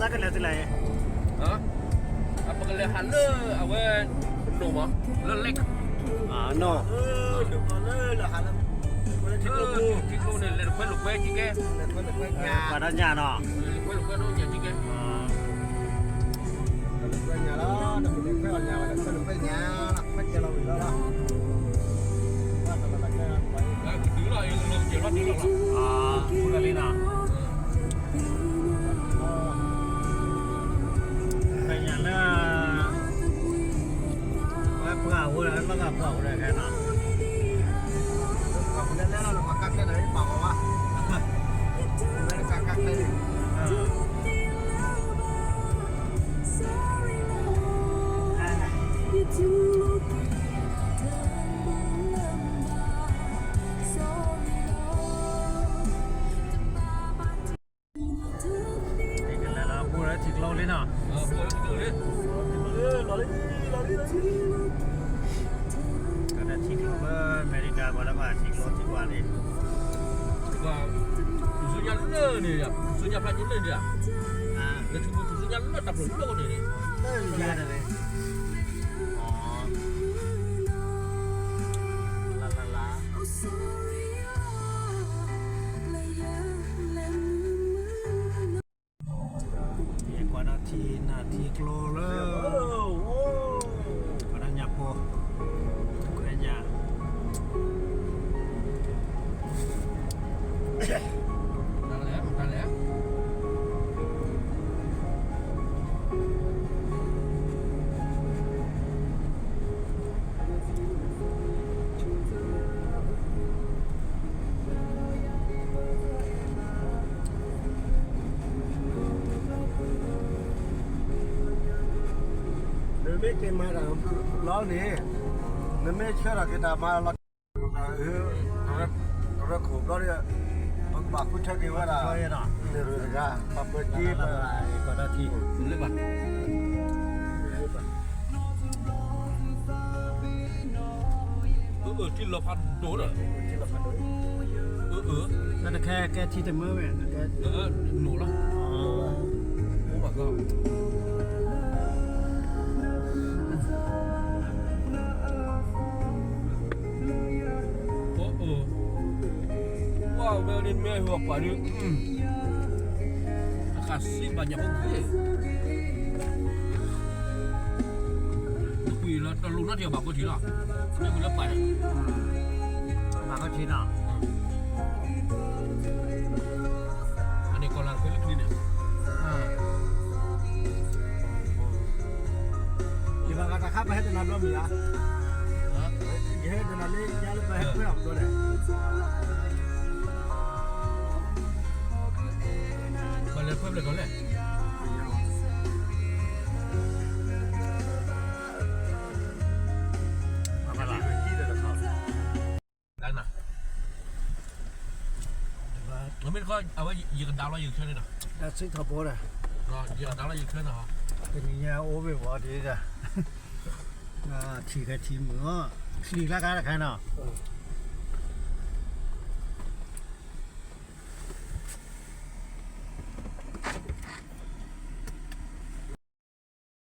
သးကလဲၤတုၤလဲၣ်, ပကလဲၤဟးလၢအဝဲ နီၢ်မး လၢ lake နီၢ်, ထံကျိန့ၣ် လဲၤတခွဲလိာ်ခွဲကဲ, ပှၤတၢ်ညၣ်နီၤ, လဲၤတခွဲလိာ်ခွဲညၣ်ကဲ, ကတုၤလီၤ ကတုၤလီၤလီၤ, ညၣ်လၢ ဝဲပှၤအိၣ်ဒီး လီၤဂာ်ပှၤအိၣ်ဒီးခဲနီၤ, ပှၤကါကျဲဒီးပာ်ဝဲဘၣ်, ဝဲကါကျဲန့ၣ် ကလဲၤလီၤဘူၣ်လၢထံကျိလံနီၤ, ကထံၣ်ထံကျိလၢ အမဲရကၤ ပှၤလၢဘၣ်ထံကျိထံကွၢ်လံ, ထူၣ်စုညါလၢန့ၣ်, ထူၣ်စုညါဖျါညိၣ်လၢန့ၣ်, လၢထူၣ်စုညါလၢတၢ်ဖျိးလၢန့ၣ်, လၢ ယကွၢ်ဒီးထံနၢ်ထံကျိလၢ ကွၢ်ဒီးညၣ်ဖိ, ကွၢ်ညၣ်, နမ့ၢ်က့ၤမၤတၢ်လီၤန့ၣ်, နမ့ၢ်ဆှၢထီၣ်က့ၤတၢ်မၤလီၤ, ကရၢခိၣ်ဘျီဒီး ပကဘၣ်ဃုထၢက့ၤဝဲဒၣ် န့ၣ်တဂၤ ပှၤပၢၤက့ၤပှၤ လၢဘၣ် ထံလီၤဖးဒိၣ်ဒီး တၢ်တခဲကဲထံတမၢဝဲ နီၢ်လီၤ အိၣ်ဘၣ်ကီ ဝဲန့ၣ်မ့ၢ်ဟိပှၤဒုး အခါစံးဘၣ်ညၣ်ဖိခွံ တကွံာ်လၢတလိၣ်နီတံၢ်ဘၣ်ကိးထံးလီၤ မ့ၢ်ဝံၤလၢပှၤန့ၣ် ဘၣ်ကိးထံးနီၤ အန့ၣ်ကီၢ်လၢဖဲလၢချံန့ၣ် ယဘၣ်ဂၤတၢ်ခါပဟဲတနၤဘျီမ့ၢ်ဧါ ယဟဲတနၤလၢညါလၢပဟဲခွဲးအီၤဘျီလဲၣ် ပလဲၤခွဲးဖျဲးကီးလဲၣ် မ့ၢ်တခီ အဝဲယကဒါလီၤယကဆၢန့ၣ်ဒီး တၢ်စံးထီၣ်ဘိဒီး ယကဒါလီၤယကဆၢန့ၣ် တနံၤညါအိၣ်ဘ့ၣ်ဝီဒ်ဒီး ထံၣ်ခဲထံၣ်မုာ်အီၤ ချံၣ်ကျါကါတခါနီၤ